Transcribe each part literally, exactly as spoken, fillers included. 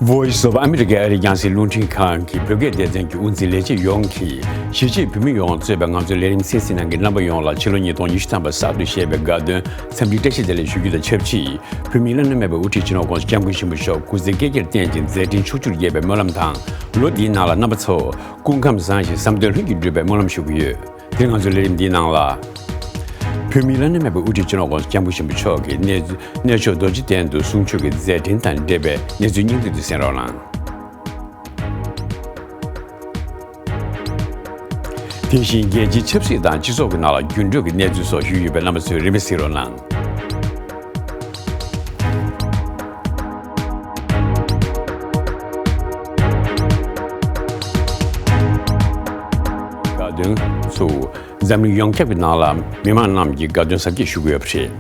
Voice of America ཨ་རིའི་རྒྱང་སྲིང་རླུང་འཕྲིན་ཁང་གི་བོད་སྐད་སྡེ་ཚན་གྱི་དབུ་འཛིན་ལས་བྱེད་ཡོངས་ཀྱིས་གཞིས་བྱེས་བོད་མི་ཡོངས་གཙོས་པའི་ང་ཚོའི་ལས་རིམ་གསན་གཟིགས་གནང་མཁན་རྣམ་པ་ཡོངས་ལ་ཕྱི་ལོ་ཉིས་སྟོང་ཉི་ཤུ་ཐམ་པ་གསར་དུ་བཞད་པའི་དགའ་སྟོན་འཚམས་འདྲི་བཀྲ་ཤིས་བདེ་ལེགས་ཞུ་རྒྱུ་དང་ཆབས་ཅིག་བོད་མིའི་བླ་ན་མེད་པའི་དབུ་ཁྲིད་སྤྱི་ནོར་༸གོང་ས་༸སྐྱབས་མགོན་ཆེན་པོ་མཆོག་སྐུ་ཚེ་བསྐལ་བརྒྱར་བརྟན་ཅིང་མཛད་འཕྲིན་ཕྱོགས་བཅུར་རྒྱས་པའི་སྨོན་ལམ་དང་། ལོ་འདིའི་ནང་ལ་རྣམ་པ་ཚོ་སྐུ་ཁམས་བཟང་ཞིང་བསམ་དོན་ལྷུན་གྱིས་འགྲུབ་པའི་སྨོན་ལམ་ཞུ་གི་ཡོད། དེ་ང་ཚོའི་ལས་རིམ་འདིའི་ནང་ལ། བོད་མིའི་བླ་ན་མེད་པའི་དབུ་ཁྲིད་སྤྱི་ནོར་༸གོང་ས་༸སྐྱབས་མགོན་ཆེན་པོ་མཆོག་གིས་གནས་གནས་མཆོག་རྡོ་རྗེ་གདན་དུ་གསུང་ཆོས་ཀྱི་མཛད་འཕྲིན་དང་འབྲེལ་བའི་གནས་ཚུལ་སྙིང་བསྡུས་དུ་གསན་རོགས་གནང་། དེ་བཞིན་རྒྱལ་སྤྱིའི་ཆབ་སྲིད་དང་སྤྱི་ཚོགས་ཀྱི་ནང་ལ་འགྱུར་འགྲོས་ཀྱི་གནས་ཚུལ་སོགས་ཞུས་ཡོད་པའི་རྣམ་པ་ཚོས་རིམ་པས་གཟིགས་རོགས་གནང་། དགའ་སྟོན་ཚུགས། འཛམ་གླིང་ཡོངས་ཁྱབ་ཀྱི་ནང་ལ་མི་མང་རྣམས་ཀྱིས་དགའ་སྟོན་གཟབ་རྒྱས་ཞུ་གི་ཡོད་པ་རེད།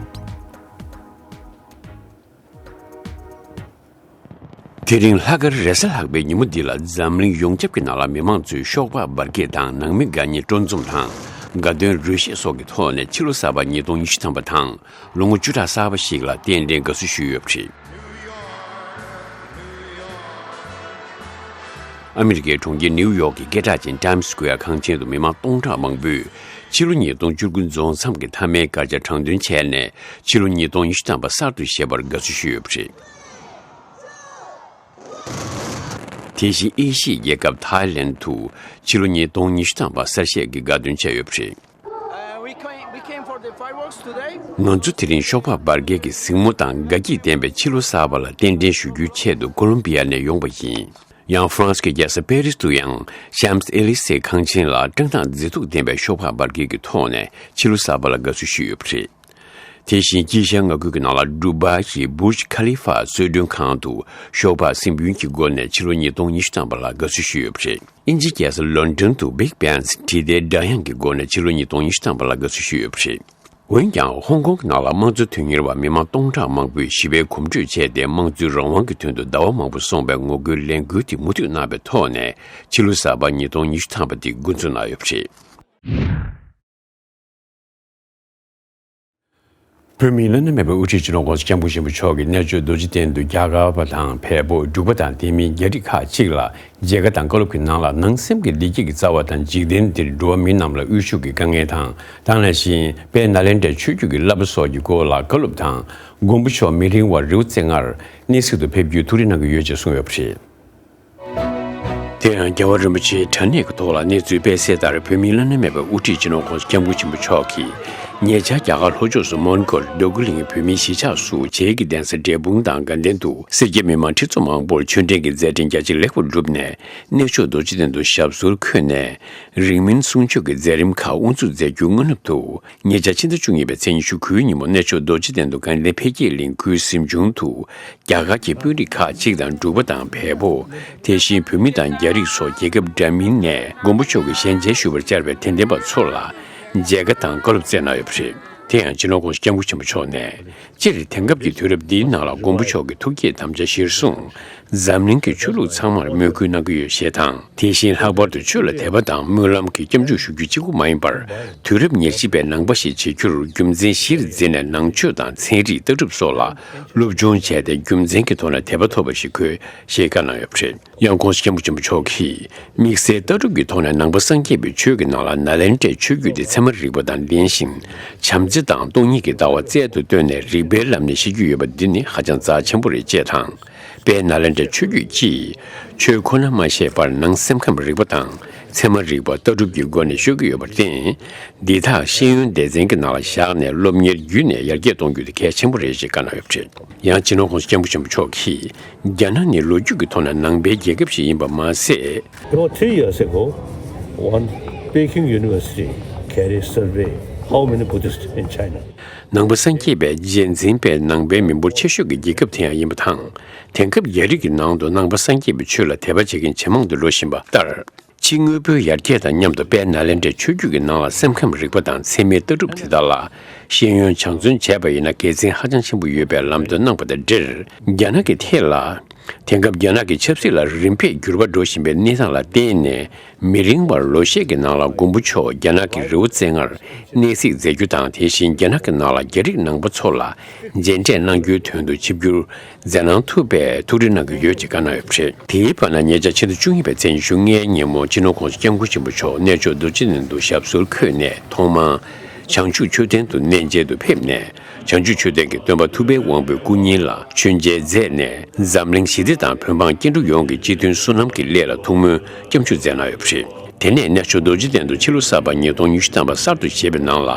དེ་རིང་ལྷག་དཀར་རེས་གཟའ་ལྷག་པའི་ཉིན་མོ་འདི་ལ་འཛམ་གླིང་ཡོངས་ཁྱབ་ཀྱི་ནང་ལ་མི་མང་ཚོས་ཤོག་སྦག་འབར་གས་དང་ནང་མི་དགའ་ཉེ་སྤྲོ་འཛོམས་དང་དགའ་སྟོན་རོལ་གཞས་སོགས་ཀྱི་ཐོག་ནས་ཕྱི་ལོ་གསར་པ་ཉིས་སྟོང་ཉི་ཤུ་ཐམ་པ་དང་ལོ་ངོ་བཅུ་ཕྲག་གསར་པ་ཞིག་ལ་རྟེན་འབྲེལ་དགའ་བསུ་ཞུས་ཡོད་པ་རེད། ཨ་མི་རི་ཀའི་གྲོང་ཁྱེར་ནིའུ་ཡོག་གི་སྐད་གྲགས་ཅན་Times Square་ཁང་ཆེན་དུ་མི་མང་སྟོང་ཕྲག་མང་པོས་ཕྱི་ལོ་ཉིས་སྟོང་བཅུ་དགུ་རྫོགས་མཚམས་ཀྱི་མཐའ་མའི་སྐར་ཆ་དྲང་འདོན་བྱས་ནས་ཕྱི་ལོ་ཉིས་སྟོང་ཉི་ཤུ་ཐམ་པ་གསར་དུ་བཞད་པར་དགའ་བསུ་ཞུས་ཡོད་པ་རེད། དེ་བཞིན་ཨེ་ཤི་ཡའི་རྒྱལ་ཁབ་ཐའི་ལེན་དུ་ཕྱི་ལོ་ཉིས་སྟོང་ཉི་ཤུ་ཐམ་པ་གསར་བཞད་ཀྱི་དགའ་སྟོན་བྱས་ཡོད་པ་རེད། Uh, we came, we came for the fireworks today. ང་ཚོ་དེ་རིང་ཤོག་སྦག་འབར་གས་ཀྱི་གཟིགས་མོ་དང་དགའ་སྐྱིད་ལྡན་པའི་ཕྱི་ལོ་གསར་པ་ལ་རྟེན་འབྲེལ་ཞུ་རྒྱུའི་ཆེད་དུ་ཀོ་ལོམ་བི་ཡ་ནས་ཡོང་བ་ཡིན། ཡང་ཧྥ་རན་སི་གི་རྒྱལ་ས་པེ་རིས་དུ་ཡང་ཤམས་ཨེ་ལི་སེ་ཁང་ཆེན་ལ་བཀྲག་མདངས་མཛེས་སྡུག་ལྡན་པའི་ཤོག་སྦག་འབར་གས་ཀྱི་ཐོག་ནས་ཕྱི་ལོ་གསར་པ་ལ་དགའ་བསུ་ཞུས་ཡོད་པ་རེད། དེ་བཞིན་དཀྱིལ་ཤར་མངའ་ཁུལ་གྱི་ནང་ལ་ཌུ་བྷའི་ཡི་བུརྗ་ཁ་ལི་ཧྥ་གསོལ་མགྲོན་ཁང་དུ་ཤོག་སྦག་སྲིན་བུ་གི་སྒོ་ནས་ཕྱི་ལོ་ཉིས་སྟོང་ཉི་ཤུ་ཐམ་པ་ལ་དགའ་བསུ་ཞུས་ཡོད་པ་རེད། དབྱིན་ཇིའི་རྒྱལ་ས་ལོན་ཌོན་དུ་Big Ben་དྲིལ་བརྡའི་སྒྲ་དབྱངས་ཀྱི་སྒོ་ནས་ཕྱི་ལོ་ཉིས་སྟོང་ཉི་ཤུ་ཐམ་པ་ལ་དགའ་བསུ་ཞུས་ཡོད་པ་རེད། འོན་ཀྱང་ཧོང་ཀོང་གི་ནང་ལ་དམངས་གཙོ་དོན་གཉེར་བ་མི་མང་སྟོང་ཕྲག་མང་པོས་ཞི་བའི་གོམ་བགྲོད་བྱས་ཏེ་དམངས་གཙོའི་རང་དབང་གི་དོན་དུ་ཟླ་བ་མང་པོ་སོང་བའི་ངོ་རྒོལ་ལས་འགུལ་དེ་མུ་མཐུད་གནང་བའི་ཐོག་ནས་ཕྱི་ལོ་གསར་པ་ཉིས་སྟོང་ཉི་ཤུ་ཐམ་པ་དེ་འགོ་འཛུགས་གནང་ཡོད་པ་རེད། བོད་མིའི་བླ་ན་མེད་པའི་དབུ་ཁྲིད་སྤྱི་ནོར་༸གོང་ས་༸སྐྱབས་མགོན་ཆེན་པོ་མཆོག་གིས་གནས་མཆོག་རྡོ་རྗེ་གདན་དུ་རྒྱ་གར་པ་དང་བལ་པོ་འབྲུག་པ་དང་དེ་མིན་རྒྱ་རིགས་ཁག་ཅིག་ལ་མཇལ་ཁ་དང་བཀའ་སློབ་ཀྱི་ནང་ལ་ནང་སེམས་ཀྱི་བདེ་སྐྱིད་ཀྱི་རྩ་བ་དང་འཇིག་རྟེན་འདིར་འགྲོ་བ་མི་རྣམས་ལ་དབུལ་ཕྱུག་གི་དཀའ་ངལ་དང་དེ་ནང་བཞིན་དཔལ་ནཱ་ལེནྡྲའི་ཆོས་བརྒྱུད་ཀྱི་བསླབ་པ་སོགས་ཀྱི་སྐོར་ལ་བཀའ་སློབ་དང་མགོན་པོ་མཆོག་མི་རིང་བར་རི་བོ་རྩེ་ལྔར་གནས་གཟིགས་དུ་ཕེབས་རྒྱུའི་ཐུགས་རེ་གནང་གི་ཡོད་ཅེས་གསུངས་ཡོད་པ་རེད། དེ་ཡང་རྒྱལ་བ་རིན་པོ་ཆེའི་དྲ་གནས་ཀྱི་ཐོག་ལ་གནས་ཚུལ་སྤེལ་གསལ་ལྟར། བོད་མིའི་བླ་ན་མེད་པའི་དབུ་ཁྲིད་སྤྱི་ནོར་༸གོང་ས་༸སྐྱབས་མགོན་ཆེན་པོ་མཆོག་གིས་ཉེ་ཆར་རྒྱ་གར་ལྷོ་ཕྱོགས་སུ་མོན་གྷོར་འདོད་རྒུ་གླིང་བོད་མིའི་གཞིས་ཆགས་སུ་བྱེས་ཀྱི་གདན་ས་འབྲས་སྤུངས་དང་དགའ་ལྡན་དུ་སེར་སྐྱ་མི་མང་ཁྲི་ཚོ་མང་པོར་ཆོས་འབྲེལ་གྱི་མཛད་འཕྲིན་རྒྱ་ཆེར་ལེགས་པར་བསྒྲུབས་ནས་གནས་མཆོག་རྡོ་རྗེ་གདན་དུ་ཞབས་སོར་འཁོད་ནས་རིང་མིན་གསུང་ཆོས་ཀྱི་མཛད་རིམ་ཁག་དབུ་འཛུགས་མཛད་རྒྱུའི་སྔ་ནུབ་ཏུ། ཉེ་ཆར་ཕྱི་ཟླ་བཅུ་གཉིས་པའི་ཚེས་ཉི་ཤུ་དགུའི་ཉིན་མོ་གནས་མཆོག་རྡོ་རྗེ་གདན་དུ་དགའ་ལྡན་འཕེལ་རྒྱས་གླིང་ཁུལ་གཟིམ་ཆུང་དུ་རྒྱ་གར་གྱི་དཔོན་རིགས་ཁག་ཅིག་དང་འབྲུག་པ་དང་བལ་པོ། དེ་བཞིན་བོད་མི་དང་རྒྱ་རིགས་སོགས་རྒྱལ་ཁབ་འདྲ་མིན་ནས་མགོན་པོ་མཆོག་གི་ཞལ་མཇལ་ཞུ་བར་བཅར་བའི་དད་ལྡན་པ་ཚོ་ལ་མཇལ་ཁ་དང་བཀའ་སློབ་སྩལ་གནང་ཡོད་པ་རེད། དེ་ཡང་སྤྱི་ནོར་༸གོང་ས་༸སྐྱབས་མགོན་ཆེན་པོ་མཆོག་ནས། སྤྱིར་དེང་སྐབས་ཀྱི་དུས་རབས་འདིའི་ནང་ལ་མགོན་པོ་མཆོག་གི་ཐུགས་བསྐྱེད་དམ་བཅའ་གཞིར་བཟུང་། འཛམ་གླིང་གི་ཆོས་ལུགས་ཚང་མར་མོས་གུས་གནང་གི་ཡོད་ཞེས་དང་། དེ་བཞིན་ལྷག་པར་དུ་ཆོས་ལ་དད་པ་དང་སྨོན་ལམ་གྱི་སྐྱབས་འཇུག་ཞུ་རྒྱུ་གཅིག་པུ་མ་ཡིན་པར། དུས་རབས་ཉེར་གཅིག་པའི་ནང་པ་ཞིག་བྱེད་རྒྱུར་རྒྱུ་མཚན་གཞིར་འཛིན་ནས་ནང་ཆོས་དང་ཚན་རིག་ལྟ་གྲུབ་སོགས་ལ་སློབ་སྦྱོང་བྱས་ཏེ་རྒྱུ་མཚན་གྱི་ཐོག་ནས་དད་པ་ཐོབ་པ་ཞིག་དགོས་ཞེས་བཀའ་གནང་ཡོད་པ་རེད། ཡང་༸གོང་ས་༸སྐྱབས་མགོན་ཆེན་པོ་མཆོག་གིས། དམིགས་བསལ་ལྟ་གྲུབ་ཀྱི་ཐོག་ནས་ནང་པ་སངས་རྒྱས་པའི་ཆོས་ཀྱི་ནང་ལ་ནཱ་ལེནྡྲའི་ཆོས་བརྒྱུད་དེ་ཚད་མ་རིག་པ་དང་ལྡན་ཞིང་། བྱམས་བརྩེ་དང་སྟོང་ཉིད་ཀྱི་ལྟ་བ་རྩལ་དུ་བཏོན་ནས་རིག་པའི་ལམ་ནས་བཤད་རྒྱུ་ཡོད་པ་འདི་ནི་ཧ་ཅང་རྩ་ཆེན་པོ་རེད་ཅེས་དང་། དཔལ་ནཱ་ལེནྡྲའི་ཆོས་བརྒྱུད་ཀྱིས་ཆོས་ཁོ་ན་མ་བཤད་པར་ནང་སེམས་ཁམས་རིག་པ་དང་ཚད་མ་རིག་པ་ལྟ་གྲུབ་ཀྱི་སྒོ་ནས་ཤོད་ཀྱི་ཡོད་པར་བརྟེན། འདི་དག་ཤེས་ཡོན་སྡེ་ཚན་གྱི་ནང་ལ་བཞག་ནས་སློབ་གཉེར་བརྒྱུད་ནས་ཡར་རྒྱས་གཏོང་རྒྱུ་དེ་གལ་ཆེན་པོ་རེད་ཅེས་བཀའ་གནང་ཡོད་པ་རེད། ཡང་སྤྱི་ནོར་༸གོང་ས་༸སྐྱབས་མགོན་ཆེན་པོ་མཆོག་གིས། རྒྱ་ནག་ནི་ལོ་རྒྱུས་ཀྱི་ཐོག་ནས་ནང་པའི་རྒྱལ་ཁབ་ཞིག་ཡིན་པ་མ་ཟད། About three years ago, one Peking University carried survey how many Buddhists in China. ནང་པ་སངས་རྒྱས་པའི་རྗེས་འཛིན་པའི་ནང་པའི་མི་འབོར་ཆེ་ཤོས་ཀྱི་རྒྱལ་ཁབ་དེ་ཡང་ཡིན་པ་དང་། དེང་སྐབས་རྒྱ་རིགས་ཀྱི་ནང་དུ་ནང་པ་སངས་རྒྱས་པའི་ཆོས་ལ་དད་པ་བྱེད་མཁན་ཇེ་མང་དུ་འགྲོ་བཞིན་པ་ལྟར། ཕྱི་དངོས་པོའི་ཡར་རྒྱས་དང་མཉམ་དུ་དཔལ་ནཱ་ལེནྡྲའི་ཆོས་བརྒྱུད་ཀྱི་ནང་ལ་སེམས་ཁམས་རིག་པ་དང་ཚད་མའི་ལྟ་གྲུབ་དེ་དག་ལ་ཤེས་ཡོན་སྦྱང་བརྩོན་བྱས་པ་ཡིན་ན་དགེ་མཚན་ཧ་ཅང་ཆེན་པོ་ཡོད་པའི་ལམ་སྟོན་གནང་བ་དང་འབྲེལ། རྒྱ་ནག་གི་ཐད་ལ། དེང་སྐབས་རྒྱ་ནག་གི་ཆབ་སྲིད་ལ་རིམ་པས་འགྱུར་བ་འགྲོ་བཞིན་པའི་གནས་སྟངས་ལ་བརྟེན་ནས། མི་རིང་བར་ལོ་ཤས་ཀྱི་ནང་ལ་མགོན་པོ་མཆོག་རྒྱ་ནག་གི་རི་བོ་རྩེ་ལྔར་གནས་གཟིགས་མཛད་རྒྱུ་དང་། དེ་བཞིན་རྒྱ་ནག་གི་ནང་ལ་རྒྱ་རིགས་ནང་པ་ཚོ་ལ་མཇལ་འཕྲད་གནང་རྒྱུའི་དོན་དུ་ཆིབས་བསྒྱུར་མཛད་གནང་ཐུབ་པའི་ཐུགས་རེ་གནང་གི་ཡོད་ཅེས་བཀའ་གནང་ཡོད་པ་རེད། དེའི་བར་ན་ཉེ་ཆར་ཕྱི་ཟླ་བཅུ་གཉིས་པའི་ཚེས་ཉི་ཤུ་ལྔའི་ཉིན་མོ། སྤྱི་ནོར་༧གོང་ས་༧སྐྱབས་མགོན་ཆེན་པོ་མཆོག་གནས་མཆོག་རྡོ་རྗེ་གདན་དུ་ཞབས་སོར་འཁོད་ནས། ཐོག་མར་བྱང་ཆུབ་མཆོད་རྟེན་དུ་གནས་མཇལ་དུ་ཕེབས་ནས། བྱང་ཆུབ་མཆོད་རྟེན་གྱི་སྟོན་པ་ཐུབ་པའི་དབང་པོའི་སྐུ་བརྙན་ལ་མཆོད་མཇལ་མཛད་ནས། འཛམ་གླིང་ཞི་བདེ་དང་བོད་འབངས་སྐྱེ་འགྲོ་ཡོངས་ཀྱི་སྤྱི་མཐུན་བསོད་ནམས་ཀྱི་སླད་ལ་ཐུགས་སྨོན་སྐྱབས་འཇུག་མཛད་གནང་ཡོད་པ་རེད། དེ་ནས་གནས་མཆོག་རྡོ་རྗེ་གདན་དུ་ཕྱི་ལོ་གསར་པ་ཉིས་སྟོང་ཉི་ཤུ་ཐམ་པ་གསར་དུ་བཞད་པའི་ནང་ལ།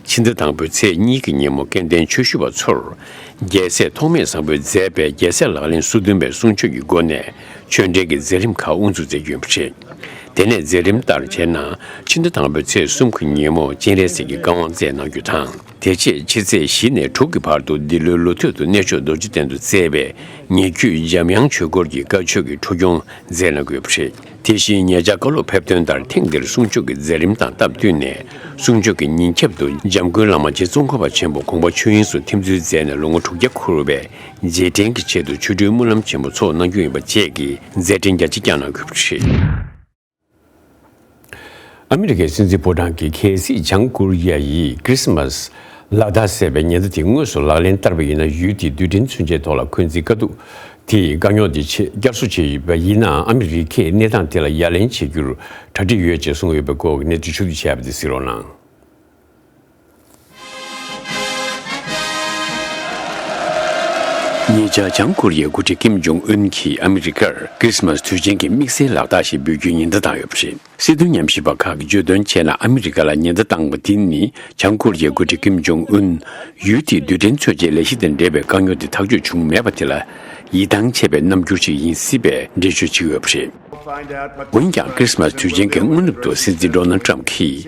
ཕྱི་ཟླ་དང་པོའི་ཚེས་གཉིས་ཀྱི་ཉིན་མོ་སྐལ་ལྡན་ཆོས་ཞུ་བ་ཚོར། རྒྱལ་སྲས་ཐོགས་མེད་བཟང་པོས་མཛད་པའི་རྒྱལ་སྲས་ལག་ལེན་སོ་བདུན་པའི་གསུང་ཆོས་ཀྱི་སྒོ་ནས་ཆོས་འབྲེལ་གྱི་མཛད་རིམ་ཁག་དབུ་འཛུགས་མཛད་རྒྱུ་ཡིན་པ་རེད། དེ་ནས་མཛད་རིམ་ལྟར་བྱས་ན། ཕྱི་ཟླ་དང་པོའི་ཚེས་གསུམ་གྱི་ཉིན་མོ་སྤྱན་རས་གཟིགས་ཀྱི་བཀའ་དབང་སྩལ་གནང་རྒྱུ་དང་། དེ་རྗེས་ཕྱི་ཚེས་བཞི་ནས་དྲུག་གི་བར་དུ་འདི་ལོའི་ལོ་སྟོད་དུ་གནས་མཆོག་རྡོ་རྗེ་གདན་དུ་སྩལ་བའི་ཉེ་བརྒྱུད་འཇམ་དབྱངས་ཆོས་སྐོར་གྱི་བཀའ་ཆོས་ཀྱི་འཁྲུག་སྐྱོང་མཛད་གནང་དགོས་པ་རེད། དེ་བཞིན་ཉེ་ཆར་བཀའ་སློབ་ཕེབས་ཐོན་ལྟར། ཐེངས་འདིར་གསུང་ཆོས་ཀྱི་མཛད་རིམ་དང་སྟབས་བསྟུན་ནས། གསུང་ཆོས་ཀྱི་ཉིན་ཁྱབ་ཏུ་འཇམ་མགོན་བླ་མ་རྗེ་ཙོང་ཁ་པ་ཆེན་པོ་དགོངས་པ་ཆོས་དབྱིངས་སུ་ཐིམ་འཛུལ་མཛད་ནས། ལོ་ངོ་དྲུག་བརྒྱ་འཁོར་བའི་རྗེས་དྲན་གྱི་ཆེད་དུ་ཆོ་འཕྲུལ་སྨོན་ལམ་ཆེན་མོ་ཚོགས་གནང་རྒྱུ་ཡིན་པ་བཅས་ཀྱི་མཛད་འཕྲིན་རྒྱ་ཆེ་བསྐྱངས་གནང་དགོས་པ་རེད། ཨ་མི་རི་ཀའི་སྲིད་འཛིན་ཕོ་བྲང་གི་གལ་སྲིད་བྱང་ཀོ་རི་ཡ་ཡིས་ཁྲི་སི་མ་སི་ལག་རྟགས་ཟེར་བའི་ཉེན་བརྡ་དེ་དངོས་སུ་ལག་ལེན་བསྟར་བ་ཡིན་ན། ཡུལ་དེའི་རྡུལ་ཕྲན་མཚོན་ཆའི་ཐོག་ལ་འཁོན་འཛིན་དཀའ་སྡུག་དེས་དཀའ་རྙོག་དེ་ཆེ་བསྐྱར་གསོ་བྱས་ཡོད་པ་ཡིན་ནའང་། ཨ་མི་རི་ཀས་གནས་སྟངས་དེ་ལ་ཡ་ལན་བྱེད་རྒྱུར་གྲ་སྒྲིག་ཡོད་ཅེས་གསུངས་ཡོད་པའི་སྐོར་གྱི་གནས་ཚུལ་ཕྱོགས་བསྡུས་བྱས་པ་དེ་གཟིགས་རོགས་གནང་། ཉེ་ཆར་བྱང་ཀོ་རི་ཡའི་འགོ་ཁྲིད་ཀིམ་ཇོང་ཨུན་གྱིས་ཨ་མི་རི་ཀར་ཁྲི་སི་མ་སི་དུས་ཆེན་གྱི་དམིགས་བསལ་ལག་རྟགས་ཤིག་འབུལ་རྒྱུའི་ཉེན་བརྡ་བཏང་ཡོད་པ་རེད། སྲིད་དོན་ཉམས་ཞིབ་པ་ཁག་གིས་བརྗོད་དོན་བྱས་ན། ཨ་མི་རི་ཀ་ལ་ཉེན་བརྡ་བཏང་བ་དེ་ནི། བྱང་ཀོ་རི་ཡའི་འགོ་ཁྲིད་ཀིམ་ཇོང་ཨུན་ཡུལ་དེའི་རྡུལ་ཕྲན་མཚོན་ཆའི་ལས་གཞི་དང་འབྲེལ་བའི་དཀའ་རྙོག་དེ་ཐག་གཅོད་བྱུང་མེད་པ་དེ་ལ་ཡིད་ཐང་ཆད་པའི་རྣམ་འགྱུར་ཞིག་ཡིན་སྲིད་པའི་འགྲེལ་བརྗོད་བྱེད་ཀྱི་ཡོད་པ་རེད། འོན་ཀྱང་། ཁྲི་སི་མ་སི་དུས་ཆེན་གྱི་སྔ་ནུབ་ཏུ་སྲིད་འཛིན་ཌོ་ནལ་ཊམ་གྱིས་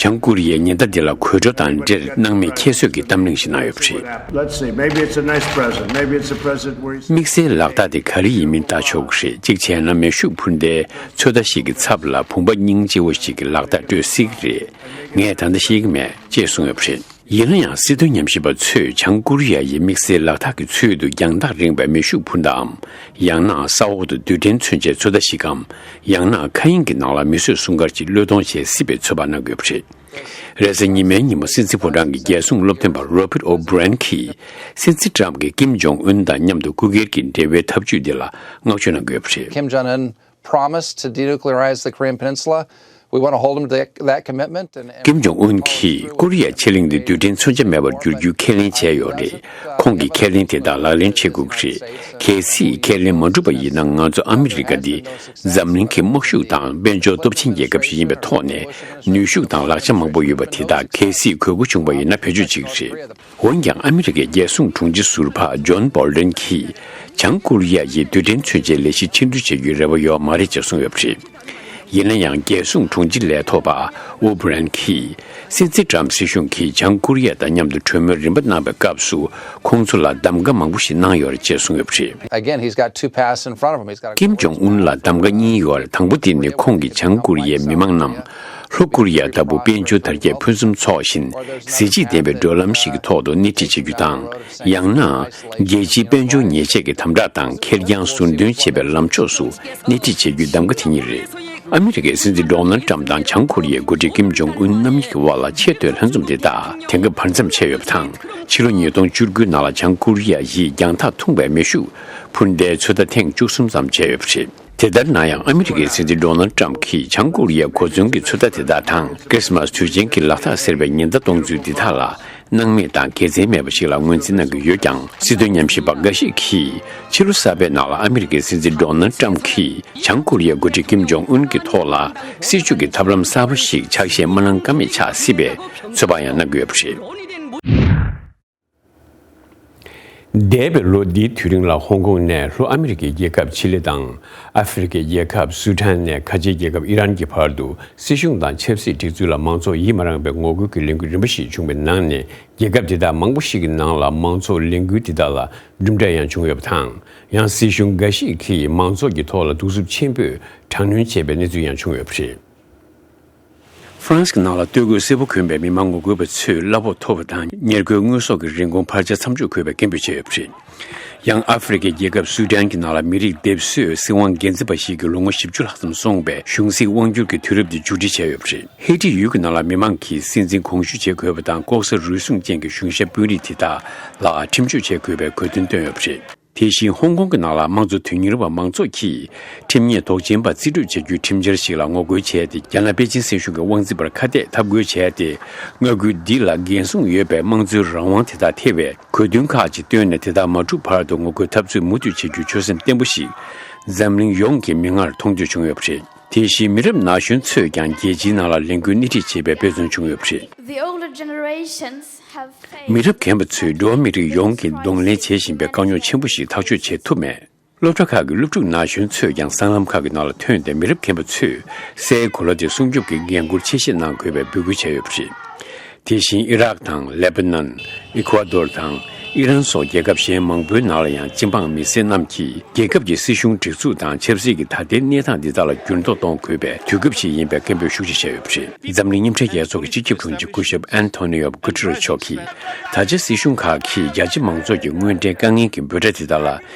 བྱང་ཀོ་རི་ཡའི་ཉེན་བརྡ་འདི་ལ་དགོད་བྲོ་དང་འབྲེལ། སྣང་མེད་ཁྱད་གསོད་ཀྱི་གཏམ་གླེང་ཞིག་གནང་ཡོད་པ་རེད། Let's see. Maybe it's a nice present. Maybe it's a present where you དམིགས་བསལ་ལག་རྟགས་དེ་ག་རེ་ཡིན་མིན་ལྟ་ཆོག་གི་རེད། གཅིག་བྱས་ན། མེ་ཤུགས་འཕུར་མདའི་ཚོད་ལྟ་ཞིག་གི་ཚབ་ལ་བུམ་པ་སྙིང་རྗེ་བོ་ཞིག་གི་ལག་རྟགས་སྤྲོད་སྲིད་ཀྱི་རེད། ངས་ད་ལྟ་ཤེས་ཀྱི་མེད་ཅེས་གསུངས་ཡོད་པ་རེད། ཡིན་ན་ཡང་། སྲིད་དོན་ཉམས་ཞིབ་པ་ཚོས་བྱང་ཀོ་རི་ཡ་ཡིས་དམིགས་བསལ་ལག་རྟགས་ཀྱི་ཚུལ་དུ་རྒྱང་ཐག་རིང་བའི་མེ་ཤུགས་འཕུར་མདའམ། ཡང་ན་ས་འོག་ཏུ་རྡུལ་ཕྲན་མཚོན་ཆའི་ཚོད་ལྟ་ཞིག་གམ། ཡང་ན་མཁའ་དབྱིངས་ཀྱི་ནང་ལ་མེ་གསོད་སྲུང་སྐར་ཅིག་བློས་གཏོང་བྱེད་སྲིད་པའི་ཚོད་དཔག་གནང་དགོས་པ་རེད། རེས་གཟའ་ཉི་མའི་ཉིན་མོ། སྲིད་འཛིན་ཕོ་བྲང་གི་རྒྱལ་སྲུང་སློབ་སྟོན་པ་རོ་བྷར་ཨོ་བྷི་རན་གྱིས། སྲིད་འཛིན་ཊམ་གྱིས་ཀིམ་ཇོང་ཨུན་དང་མཉམ་དུ་སྐུ་སྒེར་གྱི་འབྲེལ་བའི་ཐབས་ཇུས་འདི་ལ་བསྔགས་བརྗོད་གནང་དགོས་པ་རེད། Kim Jong Un promised to denuclearize the Korean Peninsula. We want to hold him to that, that commitment. And, and ཀིམ་ཇོང་ཨུན་གྱིས་ཀོ་རི་ཡ་ཕྱེད་གླིང་འདི་རྡུལ་ཕྲན་མཚོན་ཆ་མེད་པར་བསྒྱུར་རྒྱུའི་ཁས་ལེན་བྱས་ཡོད་རེད། ཁོང་གིས་ཁས་ལེན་དེ་དག་ལག་ལེན་བྱེད་དགོས་ཀྱི་རེད། གལ་སྲིད་ཁས་ལེན་མ་འགྲུབ་པ་ཡིན་ན། ང་ཚོ་ཨ་མི་རི་ཀ་འདི་འཛམ་གླིང་གི་དམག་ཤུགས་དང་དཔལ་འབྱོར་སྟོབས་ཆེན་རྒྱལ་ཁབ་ཞིག་ཡིན་པའི་ཐོག་ནས། ནུས་ཤུགས་དང་ལག་ཆ་མང་པོ་ཡོད་པ་དེ་དག་གལ་སྲིད་དགོས་མཁོ་བྱུང་བ་ཡིན་ན། བེད་སྤྱོད་བྱེད་ཀྱི་རེད། འོན་ཀྱང་། ཨ་མི་རི་ཀའི་རྒྱལ་སྲུང་དྲུང་ཆེ་ཟུར་པ་ཇོན་བྷོལ་ཌེན་གྱིས། བྱང་ཀོ་རི་ཡ་ཡིས་རྡུལ་ཕྲན་མཚོན་ཆའི་ལས་གཞི་ཕྱིར་འབུད་བྱེད་རྒྱུའི་རེ་བ་ཡོད་མ་རེད་ཅེས་གསུངས་ཡོད་པ་རེད། ཡིན་ན་ཡང་། རྒྱལ་སྲུང་དྲུང་ཆེ་ལས་ཐོག་པ་ཨོ་བྷི་རན་གྱིས། སྲིད་འཛིན་ཊམ་སྲིད་གཞུང་གིས་བྱང་ཀོ་རི་ཡ་དང་མཉམ་དུ་གྲོས་མོལ་རིམ་པ་གནང་བའི་སྐབས་སུ། ཁོང་ཚོ་ལ་གདམ་ག་མང་པོ་ཞིག་གནང་ཡོད་རེད་ཅེས་གསུངས་ཡོད་པ་རེད། Again, he's got two paths in front of him. He's got a ཀིམ་ཇོང་ཨུན་ལ་གདམ་ག་གཉིས་ཡོད་རེད། དང་པོ་དེ་ནི། ཁོང་གིས་བྱང་ཀོ་རི་ཡའི་མི་མང་རྣམས། ལྷོ་ཀོ་རི་ཡ་ལྟ་བུ་དཔལ་འབྱོར་དར་རྒྱས་ཕུན་སུམ་ཚོགས་ཤིང་། གཟི་བརྗིད་ལྡན་པའི་བགྲོད་ལམ་ཞིག་གི་ཐོག་ཏུ་སྣེ་ཁྲིད་བྱེད་རྒྱུ་དང་། ཡང་ན། རྒྱལ་སྤྱིའི་དཔལ་འབྱོར་ཉེས་ཆད་ཀྱི་དམ་དྲག་དང་ཁེར་རྐྱང་ཟུར་འདོན་བྱེད་པའི་ལམ་ཕྱོགས་སུ་སྣེ་ཁྲིད་བྱེད་རྒྱུའི་གདམ་ག་དེ་གཉིས་རེད། ཨ་མི་རི་ཀའི་སྲིད་འཛིན་ཌོ་ནལ་ཊམ་དང་བྱང་ཀོ་རི་ཡའི་འགོ་ཁྲིད་ཀིམ་ཇོང་ཨུན་རྣམ་གཉིས་ཀྱི་དབར་ལ་ཆེས་མཐོའི་ལྷན་འཛོམས་དེ་དག་དེང་སྐབས་བར་མཚམས་ཆད་ཡོད་པ་དང་། ཕྱི་ལོ་ཉིས་སྟོང་བཅུ་དགུ་ནང་ལ་བྱང་ཀོ་རི་ཡ་ཡིས་རྒྱང་ཐག་ཐུང་བའི་མེ་ཤུགས་འཕུར་མདའི་ཚོད་ལྟ་ཐེངས་བཅུ་གསུམ་ཙམ་བྱས་ཡོད་པ་རེད། དེ་ལྟར་ན་ཡང་། ཨ་མི་རི་ཀའི་སྲིད་འཛིན་ཌོ་ནལ་ཊམ་གྱིས་བྱང་ཀོ་རི་ཡའི་གོ་མཚོན་གྱི་ཚོད་ལྟ་དེ་དག་དང་། ཁྲི་སི་མ་སི་དུས་ཆེན་གྱི་ལག་རྟགས་ཟེར་བའི་ཉེན་བརྡ་གཏོང་ཚུལ་འདི་དག་ལ། སྣང་མེད་དང་དགེ་མཚན་མེད་པ་ཞིག་ལ་ངོས་འཛིན་གནང་གི་ཡོད་ཀྱང་། སྲིད་དོན་ཉམས་ཞིབ་པ་འགའ་ཞིག་གིས། ཕྱི་ལོ་གསར་པའི་ནང་ལ་ཨ་མི་རི་ཀའི་སྲིད་འཛིན་ཌོ་ནལ་ཊམ་གྱིས། བྱང་ཀོ་རི་ཡའི་འགོ་ཁྲིད་ཀིམ་ཇོང་ཨུན་གྱི་ཐོག་ལ། སྲིད་ཇུས་ཀྱི་ཐབས་ལམ་གསར་པ་ཞིག་ཆ་ཤས་མ་གནང་ཀ་མེད་ཆགས་སྲིད་པའི་ཚོད་དཔག་ཡང་གནང་གི་ཡོད་པ་རེད། འདས་པའི་ལོ་འདིའི་དུས་རིང་ལ། ཧོང་ཀོང་ནས་ལྷོ་ཨ་མི་རི་ཀའི་རྒྱལ་ཁབ་ཆི་ལི་དང་། ཨ་ཧྥེ་རི་ཀའི་རྒྱལ་ཁབ་སུ་ཌན་ནས་ཁ་ཆེའི་རྒྱལ་ཁབ་ཨི་རན་གྱི་བར་དུ། སྲིད་གཞུང་དང་ཆབ་སྲིད་སྒྲིག་འཛུགས་ལ་མང་ཚོགས་ཡིད་མ་རངས་པའི་ངོ་རྒོལ་གྱི་ལས་འགུལ་རིམ་པ་ཞིག་བྱུང་བའི་ནང་ནས། རྒྱལ་ཁབ་དེ་དག་མང་པོ་ཞིག་གི་ནང་ལ། མང་ཚོགས་ལས་འགུལ་དེ་དག་ལ་གྲུབ་འབྲས་ཡང་བྱུང་ཡོད་པ་དང་། ཡང་། སྲིད་གཞུང་འགའ་ཞིག་གིས་མང་ཚོགས་ཀྱི་ཐོག་ལ་གདུག་རྩུབ་ཆེན་པོས་དྲག་གནོན་བྱས་པའི་གནས་ཚུལ་ཡང་བྱུང་ཡོད་པ་རེད། ཧྥ་རན་སི་གི་ནང་ལ་སྟོད་གོས་སེར་པོ་གོན་པའི་མི་མང་ངོ་རྒོལ་བ་ཚོས་གླ་ཕོགས་མཐོ་བ་དང་། ཉེར་མཁོའི་དངོས་ཟོག་གི་རིན་གོང་འཕར་ཆ་མཚམས་འཇོག་དགོས་པའི་སྐད་འབོད་བྱས་ཡོད་པ་རེད། ཡང་ཨ་ཧྥེ་རི་ཁའི་རྒྱལ་ཁབ་སུ་ཌན་གྱི་ནང་ལ་མི་རིགས་སྡེབ་གསོད་སྲིད་དབང་འགན་འཛིན་པ་ཞིག་གིས་ལོ་ངོ་བཞི་བཅུ་ལྷག་ཙམ་སོང་བའི་གཞུང་སྲིད་དབང་སྒྱུར་གྱི་དུས་རབས་འདི་མཇུག་སྒྲིལ་བྱས་ཡོད་པ་རེད། ཧེ་ཊི་ཡུལ་གྱི་ནང་ལ་མི་མང་གིས་སྲིད་འཛིན་དགོངས་ཞུ་བྱེད་དགོས་པ་དང་། ལྐོག་ཟ་རུལ་སུངས་ཅན་གྱི་གཞུང་ཞབས་དཔོན་རིགས་དེ་དག་ལ་ཁྲིམས་གཅོད་བྱེད་དགོས་པའི་དགོས་འདུན་བཏོན་ཡོད་པ་རེད། དེ་བཞིན་ཧོང་ཀོང་གི་ནང་ལ་དམངས་གཙོ་དོན་གཉེར་བ་མང་ཚོགས་ཀྱིས་ཁྲིམས་ཉེས་དོགས་ཅན་པ་རྩིས་སྤྲོད་བྱ་རྒྱུའི་ཁྲིམས་འཆར་ཞིག་ལ་ངོ་རྒོལ་བྱས་ཏེ། རྒྱ་ནག་པེ་ཅིན་སྲིད་གཞུང་གི་དབང་འཛིན་པར་ཁ་གཏད་འཐབ་རྒོལ་བྱས་ཏེ། མངའ་ཁུལ་འདི་ལ་འགན་སྲུང་ཡོད་པའི་དམངས་གཙོའི་རང་དབང་དེ་དག་ཐེ་བའི་དགོས་འདུན་ཁག་ཅིག་བཏོན་ནས། དེ་དག་མ་འགྲུབ་བར་དུ་ངོ་རྒོལ་འཐབ་རྩོད་མུ་མཐུད་བྱེད་རྒྱུའི་ཆོད་སེམས་བརྟན་པོ་ཞིག་འཛམ་གླིང་ཡོངས་ཀྱི་མི་ངར་མཐོང་ཐོས་བྱུང་ཡོད་པ་རེད། དེ་བཞིན་མི་རབས་ན་གཞོན་ཚོས་ཀྱང་རྒྱལ་སྤྱིའི་ནང་ལ་ལས་འགུལ་སྣེ་ཁྲིད་བྱེད་པའི་དཔེ་མཚོན་བྱུང་ཡོད་པ་རེད། The older generations have faced མི་རབས་རྒན་པ་ཚོས་འགྲོ་བ་མི་རིགས་ཡོངས་ཀྱིས་གདོང་ལེན་བྱེད་བཞིན་པའི་དཀའ་རྙོག་ཆེན་པོ་ཞིག་ཐག་གཅོད་བྱེད་ཐུབ་མེད། སློབ་གྲྭ་ཁག་གི་སློབ་ཕྲུག་ན་གཞོན་ཚོས་ཀྱང་སྲང་ལམ་ཁག་གི་ནང་ལ་ཐོན་ཏེ། མི་རབས་རྒན་པ་ཚོས་སའི་གོ་ལ་དེ་སྲུང་སྐྱོབ་ཀྱི་འགན་འཁུར་ཆེ་བཞེས་གནང་དགོས་པའི་འབོད་སྐུལ་བྱས་ཡོད་པ་རེད། དེ་བཞིན་ཨི་རག་དང་ལེ་པ་ནན། ཨི་ཁུ་ཝ་དོར་དང་ཨི་རན་སོགས་རྒྱལ་ཁབ་གཞན་མང་པོའི་ནང་ལ་ཡང་སྤྱི་འབངས་མི་སེར་རྣམས་ཀྱིས་རྒྱལ་ཁབ་ཀྱི་སྲིད་གཞུང་སྒྲིག་འཛུགས་དང་ཆབ་སྲིད་ཀྱི་ད་ལྟའི་གནས་སྟངས་འདི་དག་ལ་འགྱུར་ལྡོག་གཏོང་དགོས་པའི་དུས་སྐབས་ཤིག་ཡིན་པའི་སྐད་འབོད་ཤུགས་ཆེ་བྱས་ཡོད་པ་རེད། འཛམ་གླིང་མཉམ་འབྲེལ་རྒྱལ་ཚོགས་ཀྱི་སྤྱི་ཁྱབ་དྲུང་ཆེ་སྐུ་ཞབས་ཨན་ཐོ་ནི་ཡོ་གུ་ཏི་རེ་མཆོག་གིས། ད་ཆ་སྲིད་གཞུང་ཁག་གིས་རྒྱ་ཆེ་མང་ཚོགས་ཀྱི་དངོས་འབྲེལ་དཀའ་ངལ་གྱི་འབོད་སྒྲ་དེ་དག་ལ་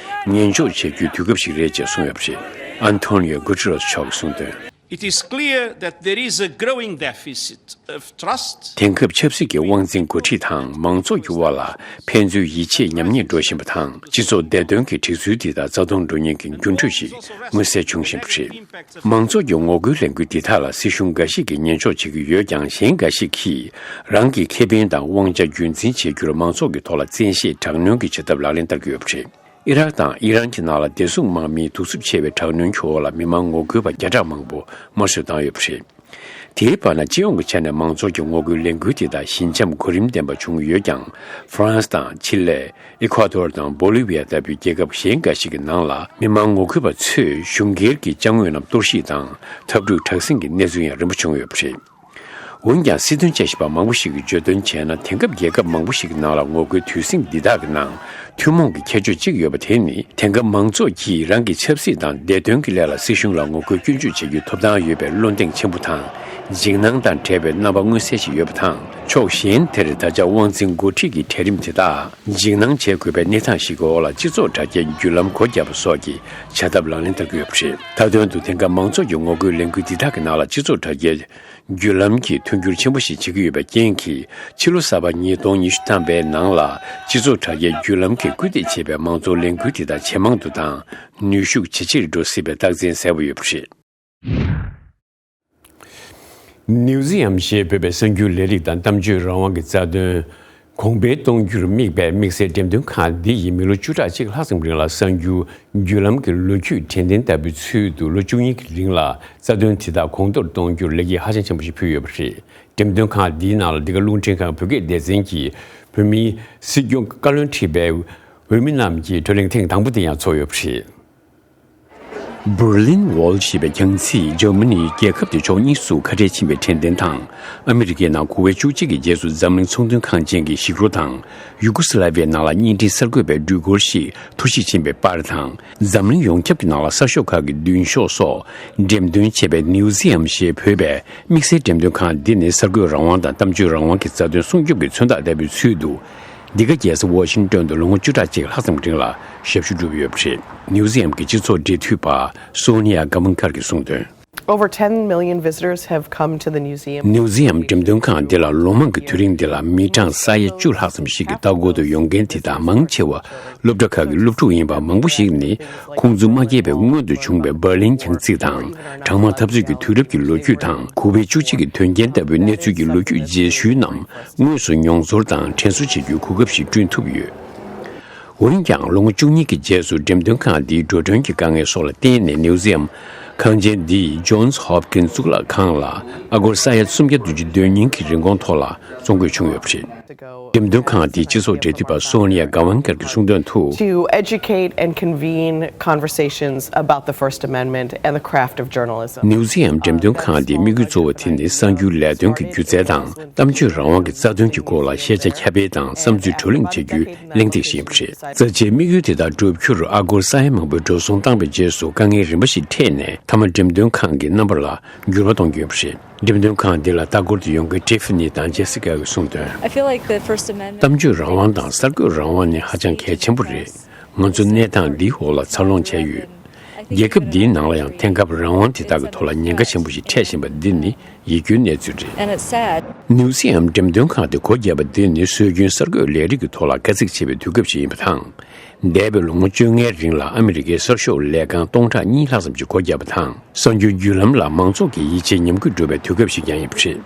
ཉན་འཇོག་བྱེད་རྒྱུའི་དུས་སྐབས་ཤིག་རེད་ཅེས་གསུངས་ཡོད་པ་རེད། ཨན་ཐོ་ནི་ཡོ་གུ་ཏི་རེ་མཆོག་གིས་གསུངས་དོན། It is clear that there is a growing deficit of trust. དེང་སྐབས་ཆབ་སྲིད་ཀྱི་དབང་འཛིན་འགོ་ཁྲིད་དང་མང་ཚོགས་ཀྱི་དབར་ལ་ཕན་ཚུན་ཡིད་ཆེས་ཉམས་ཉེས་འགྲོ་བཞིན་པ་དང་། སྤྱི་ཚོགས་བདེ་དོན་གྱི་སྒྲིག་སྲོལ་འདི་དག་རྩ་སྟོང་འགྲོ་ཉེན་གྱི་འགྱུར་འགྲོས་ཤིག་མངོན་གསལ་འབྱུང་བཞིན་པ་རེད། མང་ཚོགས་ཀྱི་ངོ་རྒོལ་ལས་འགུལ་འདི་དག་ལ་སྲིད་གཞུང་འགའ་ཞིག་གིས་ཉན་འཇོག་བྱེད་ཀྱི་ཡོད་ཀྱང་། གཞན་འགའ་ཞིག་གིས་རང་གི་ཁེ་ཕན་དང་དབང་ཆ་རྒྱུན་འཛིན་བྱེད་རྒྱུར་མང་ཚོགས་ཀྱི་ཐོག་ལ་བཙན་ཤེད་དྲག་གནོན་གྱི་བྱེད་ཐབས་ལག་ལེན་བསྟར་གྱི་ཡོད་པ་རེད། ཨི་རག་དང་ཨི་རན་གྱི་ནང་ལ་བདེ་སྲུང་དམག་མིའི་གདུག་རྩུབ་ཆེ་བའི་དྲག་གནོན་གྱི་འོག་ལ་མི་མང་ངོ་རྒོལ་བ་བརྒྱ་ཕྲག་མང་པོ་དམར་གསོད་བཏང་ཡོད་པ་རེད། དེའི་བར་ན། སྤྱི་ཡོངས་ཀྱི་ཆ་ནས་མང་ཚོགས་ཀྱི་ངོ་རྒོལ་ལས་འགུལ་དེ་དག་ཞི་འཇམ་གོ་རིམ་ལྡན་པ་བྱུང་ཡོད་ཀྱང་། ཧྥ་རན་སི་དང་ཆི་ལེ། ཨི་ཁུ་ཝ་དོར་དང་བོ་ལི་བི་ཡ་ལྟ་བུའི་རྒྱལ་ཁབ་གཞན་འགའ་ཞིག་གི་ནང་ལ། མི་མང་ངོ་རྒོལ་བ་ཚོས་གཞུང་སྒེར་གྱི་ཅ་དངོས་རྣམས་གཏོར་བཤིག་དང་། འཐབ་འཁྲུག་དྲག་ཟིང་གི་གནས་ཚུལ་ཡང་རིམ་པ་བྱུང་ཡོད་པ་རེད། འོན་ཀྱང་། སྲིད་དོན་དཔྱད་ཞིབ་པ་མང་པོ་ཞིག་གིས་བརྗོད་དོན་བྱས་ན། དེང་སྐབས་རྒྱལ་ཁབ་མང་པོ་ཞིག་གི་ནང་ལ་ངོ་རྒོལ་དུས་ཟིང་འདི་དག་གི་ནང་ཐུན་མོང་གི་ཁྱད་ཆོས་གཅིག་ཡོད་པ་དེ་ནི། དེང་སྐབས་མང་ཚོགས་ཀྱིས་རང་གི་ཆབ་སྲིད་དང་བདེ་དོན་གྱི་སླད་ལ་སྲིད་གཞུང་ལ་ངོ་རྒོལ་སྐྱོན་བརྗོད་བྱེད་རྒྱུའི་ཐོབ་ཐང་ཡོད་པའི་བློ་གདེང་ཆེན་པོ་དང་། འཇིགས་སྣང་དང་བྲལ་བའི་རྣམ་པ་མངོན་གསལ་ཞིག་ཡོད་པ་དང་། ཕྱོགས་གཞན་དེར། ད་ཆ་དབང་འཛིན་འགོ་ཁྲིད་ཀྱི་གྲལ་རིམ་དེ་དག་འཇིགས་སྣང་བྱེད་དགོས་པའི་གནས་སྟངས་ཤིག་གི་འོག་ལ་སྤྱི་ཚོགས་དྲ་རྒྱའི་བརྒྱུད་ལམ་སྒོ་བརྒྱབ་པ་སོགས་ཀྱི་བྱ་ཐབས་ལག་ལེན་བསྟར་གྱི་ཡོད་པ་རེད། མཐའ་དོན་དུ། དེང་སྐབས་མང་ཚོགས་ཀྱི་ངོ་རྒོལ་ལས་འགུལ་འདི་དག་གི་ནང་ལ་སྤྱི་ཚོགས་དྲ་རྒྱའི་བརྒྱུད་ལམ་གྱིས་མཐུན་འགྱུར་ཆེན་པོ་ཞིག་བྱེད་ཀྱི་ཡོད་པའི་རྐྱེན་གྱིས། ཕྱི་ལོ་གསར་པ་ཉིས་སྟོང་ཉི་ཤུ་ཐམ་པའི་ནང་ལ། སྤྱི་ཚོགས་དྲ་རྒྱའི་བརྒྱུད་ལམ་གྱིས་སྐུལ་འདེད་བྱས་པའི་མང་གཙོའི་ལས་འགུལ་དེ་དག་ཇེ་མང་དུ་དང་། ནུས་ཤུགས་ཇེ་ཆེར་འགྲོ་སྲིད་པའི་རྟགས་མཚན་གསལ་པོ་ཡོད་པ་རེད། ནིའུ་ཛི་ཡམ་ཞེས་འབོད་པའི་གསར་འགྱུར་ལས་རིགས་དང་གཏམ་བརྗོད་རང་དབང་གི་རྩ་དོན་གོང་འཕེལ་གཏོང་རྒྱུར་དམིགས་པའི་དམིགས་བསལ་འགྲེམས་སྟོན་ཁང་འདི་ཡིས་མི་ལོ་བཅུ་ཕྲག་གཅིག་ལྷག་ཙམ་རིང་ལ་གསར་འགྱུར་བརྒྱུད་ལམ་གྱི་ལོ་རྒྱུས་དྲན་རྟེན་ལྟ་བུའི་ཚུལ་དུ། ལོ་བཅུ་གཉིས་ཀྱི་རིང་ལ་རྩ་དོན་དེ་དག་གོང་མཐོར་གཏོང་རྒྱུར་ལེགས་སྐྱེས་ཧ་ཅང་ཆེན་པོ་ཞིག་ཕུལ་ཡོད་པ་རེད། འགྲེམས་སྟོན་ཁང་འདིའི་ནང་ལ་འདི་ག་རླུང་འཕྲིན་ཁང་བོད་སྐད་སྡེ་ཚན་གྱི་བོད་མིའི་སྲིད་སྐྱོང་བཀའ་བློན་ཁྲི་པའི་འོས་མི་རྣམས་ཀྱི་བགྲོ་གླེང་ཐེངས་དང་པོ་དེ་ཡང་ཚོགས་ཡོད་པ་རེད། Berlin Wall ཞེས་པའི་རྒྱང་ཚིག་འཇར་མ་ནིའི་རྒྱལ་ཁབ་དེ་ཕྱོགས་གཉིས་སུ་ཁ་བྲལ་ཕྱིན་པའི་དྲན་རྟེན་དང་། ཨ་མི་རི་ཀའི་ནང་གོ་བིཌ་བཅུ་གཅིག་གི་རྗེས་སུ་འཛམ་གླིང་ཚོང་དོན་ཁང་ཅན་གྱི་ཞིག་རོ་དང་། ཡུ་གོ་སི་ལ་ཝི་ཡའི་ནང་ལ་བརྙན་འཕྲིན་གསར་འགོད་པའི་སྒྲིག་སྐོར་ཞིག་འཐུ་ཞིག་ཕྱིན་པའི་པར་དང་། འཛམ་གླིང་ཡོངས་ཁྱབ་ཀྱི་ནང་ལ་གསར་ཤོག་ཁག་གི་མདུན་ཤོག་སོགས་འགྲེམས་སྟོན་བྱས་པའི་ནིའུ་ཛི་ཡམ་ཞེས་འབོད་པའི་དམིགས་བསལ་འགྲེམས་སྟོན་ཁང་འདི་ནི། གསར་འགོད་རང་དབང་དང་གཏམ་བརྗོད་རང་དབང་གི་རྩ་དོན་སྲུང་སྐྱོབ་ཀྱི་མཚོན་རྟགས་ལྟ་བུའི་ཚུལ་དུ། འདི་ག་རྒྱལ་ས་ཝ་ཤིང་ཏོན་དུ་ལོ་ངོ་བཅུ་ཕྲག་གཅིག་ལྷག་ཙམ་རིང་ལ་ཞབས་ཞུ་བསྒྲུབས་ཡོད་པ་རེད། ནིའུ་ཛི་ཡམ་གྱི་སྤྱི་ཚོགས་འབྲེལ་མཐུད་པ་སོ་ནི་ཡ་ག་ཝན་ཀར་གྱིས་གསུངས་དོན། Over ten million visitors have come to the museum. ནིའུ་ཛི་ཡམ་འགྲེམས་སྟོན་ཁང་འདི་ལ་ལོ་མང་གི་དུས་རིང་འདི་ལ་མི་གྲངས་ས་ཡ་བཅུ་ལྷག་ཙམ་ཞིག་གིས་ལྟ་སྐོར་དུ་ཡོང་མཁན་དེ་དག་མང་ཆེ་བ་སློབ་གྲྭ་ཁག་གི་སློབ་ཕྲུག་ཡིན་པ། མང་པོ་ཞིག་ནི་ཁོང་ཚོ་མ་སྐྱེས་པའི་སྔོན་དུ་བྱུང་བའི་འབར་ལིན་རྒྱང་ཚིག་དང་། གྲང་དམག་འཐབ་རྩོད་ཀྱི་དུས་རབས་ཀྱི་ལོ་རྒྱུས་དང་། གོ་བིཌ་བཅུ་གཅིག་གི་དོན་རྐྱེན་ལྟ་བུའི་གནས་ཚུལ་གྱི་ལོ་རྒྱུས་རྗེས་ཤུལ་རྣམས་དངོས་སུ་མྱོང་ཚོར་དང་དྲན་གསོ་བྱེད་རྒྱུའི་གོ་སྐབས་ཤིག་བསྐྲུན་ཐུབ་ཡོད། འོན་ཀྱང་། ལོ་ངོ་བཅུ་གཉིས་ཀྱི་རྗེས་སུ་འགྲེམས་སྟོན་ཁང་འདིའི་འགྲོ་གྲོན་གྱི་དཀའ་ངལ་སོགས་ལ་བརྟེན་ནས། ནིའུ་ཛི་ཡམ་ཁང་ཆེན་འདིས་Johns Hopkins གཙུག་ལག་ཁང་ལ་ཨ་སྒོར་ས་ཡ་སུམ་བརྒྱ་བདུན་ཅུ་དོན་གཉིས་ཀྱི་རིན་གོང་ཐོག་ལ་བཙོང་དགོས་བྱུང་ཡོད་པ་རེད། འགྲེམས་སྟོན་ཁང་དེའི་སྤྱི་ཚོགས་འབྲེལ་མཐུད་པ་སོ་ནི་ཡ་ག་ཝན་ཀར་གྱིས་གསུངས་དོན་དུ། To educate and convene conversations about the First Amendment and the craft of journalism. ནིའུ་ཛི་ཡམ་འགྲེམས་སྟོན་ཁང་དེའི་དམིགས་ཡུལ་གཙོ་བོ་དེ་ནི་གསར་འགྱུར་ལས་དོན་གྱི་སྒྱུ་རྩལ་དང་། གཏམ་བརྗོད་རང་དབང་གི་རྩ་དོན་གྱི་སྐོར་ལ་ཤེས་བྱ་ཁྱབ་སྤེལ་དང་བསམ་ཚུལ་བགྲོ་གླེང་བྱ་རྒྱུའི་གླེང་སྟེགས་ཤིག་ཡིན་པ་རེད། རྩ་ཆེའི་དམིགས་ཡུལ་དེ་དག་བསྒྲུབ་རྒྱུར་ཨ་སྒོར་ས་ཡ་མང་པོའི་འགྲོ་སོང་བཏང་བའི་རྗེས་སུ་དཀའ་ངལ་རིམ་པ་ཞིག་འཕྲད་ནས། མཐའ་མ་འགྲེམས་སྟོན་ཁང་གི་རྣམ་པ་ལ་འགྱུར་བ་གཏོང་རྒྱུ་ཡིན་པ་རེད། འགྲེམས་སྟོན་ཁང་འདི་ལ་ལྟ་སྐོར་དུ་ཡོང་མཁན་Tiffany དང་Jessica གིས་གསུངས་དོན། I feel like the First Amendment གཏམ་བརྗོད་རང་དབང་དང་གསར་འགོད་རང་དབང་ནི་ཧ་ཅང་གལ་ཆེན་པོ་རེད། ང་ཚོ་གནས་སྟངས་འདིའི་འོག་ལ་འཚར་ལོངས་བྱས་ཡོད། རྒྱལ་ཁབ་འདིའི་ནང་ལ་ཡང་དེང་སྐབས་རང་དབང་དེ་དག་གི་ཐོག་ལ་ཉེན་ཁ་ཆེན་པོ་ཞིག་འཕྲད་བཞིན་པ་འདི་ནི་ཡིད་སྐྱོའི་གནས་ཚུལ་རེད། And it's sad. མིའུ་ཛི་ཡམ་འགྲེམས་སྟོན་ཁང་དེ་སྒོ་བརྒྱབ་པ་འདི་ནི་སྲོལ་རྒྱུན་གསར་འགོད་ལས་རིགས་ཀྱི་ཐོག་ལ་དཀའ་ཚེགས་ཆེ་བའི་དུས་སྐབས་ཤིག་ཡིན་པ་དང་། འདས་པའི་ལོ་ངོ་བཅོ་ལྔའི་རིང་ལ་ཨ་མི་རི་ཀའི་གསར་ཤོག་ལས་ཁང་སྟོང་ཕྲག་གཉིས་ལྷག་ཙམ་གྱིས་སྒོ་བརྒྱབ་པ་དང་། གསར་འགྱུར་བརྒྱུད་ལམ་ལ་མང་ཚོགས་ཀྱི་ཡིད་ཆེས་ཉམས་རྒུད་འགྲོ་བའི་དུས་སྐབས་ཤིག་ཀྱང་ཡིན་པ་རེད།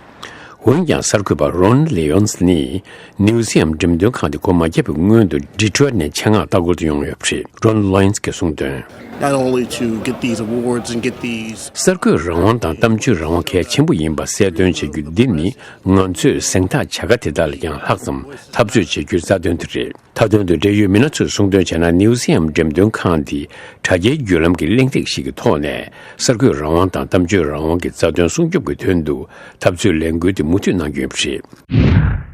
འོན་ཀྱང་གསར་འགོད་པ་Ron Lyons ནི་མིའུ་ཛི་ཡམ་འགྲེམས་སྟོན་ཁང་དེ་སྒོ་མ་བརྒྱབ་པའི་སྔོན་དུ་Detroit ནས་ཆེད་མངགས་ལྟ་སྐོར་དུ་ཡོང་ཡོད་པ་རེད། Ron Lyons གྱིས་གསུངས་དོན། Not only to get these awards and get these གསར་འགོད་རང་དབང་དང་གཏམ་བརྗོད་རང་དབང་གལ་ཆེན་པོ་ཡིན་པ་གསལ་སྟོན་བྱེད་རྒྱུ་འདི་ནི་ང་ཚོས་གཟེངས་རྟགས་བྱ་དགའ་དེ་དག་ལ་ཀྱང་ལྷག་ཙམ་འཐབ་རྩོད་བྱེད་རྒྱུའི་རྩ་དོན་དེ་རེད། མཐའ་དོན་དུ་འབྲེལ་ཡོད་མི་སྣ་ཚོས་གསུངས་དོན་བྱས་ན། མིའུ་ཛི་ཡམ་འགྲེམས་སྟོན་ཁང་འདི་དྲ་རྒྱའི་བརྒྱུད་ལམ་གྱི་གླེང་སྟེགས་ཤིག་གི་ཐོག་ནས་གསར་འགོད་རང་དབང་དང་གཏམ་བརྗོད་རང་དབང་གི་རྩ་དོན་སྲུང་སྐྱོབ་ཀྱི་དོན་དུ་འཐབ་རྩོད་ལས་འགུལ་དེ་མུ་མཐུད་གནང་རྒྱུ་ཡིན་པ་རེད།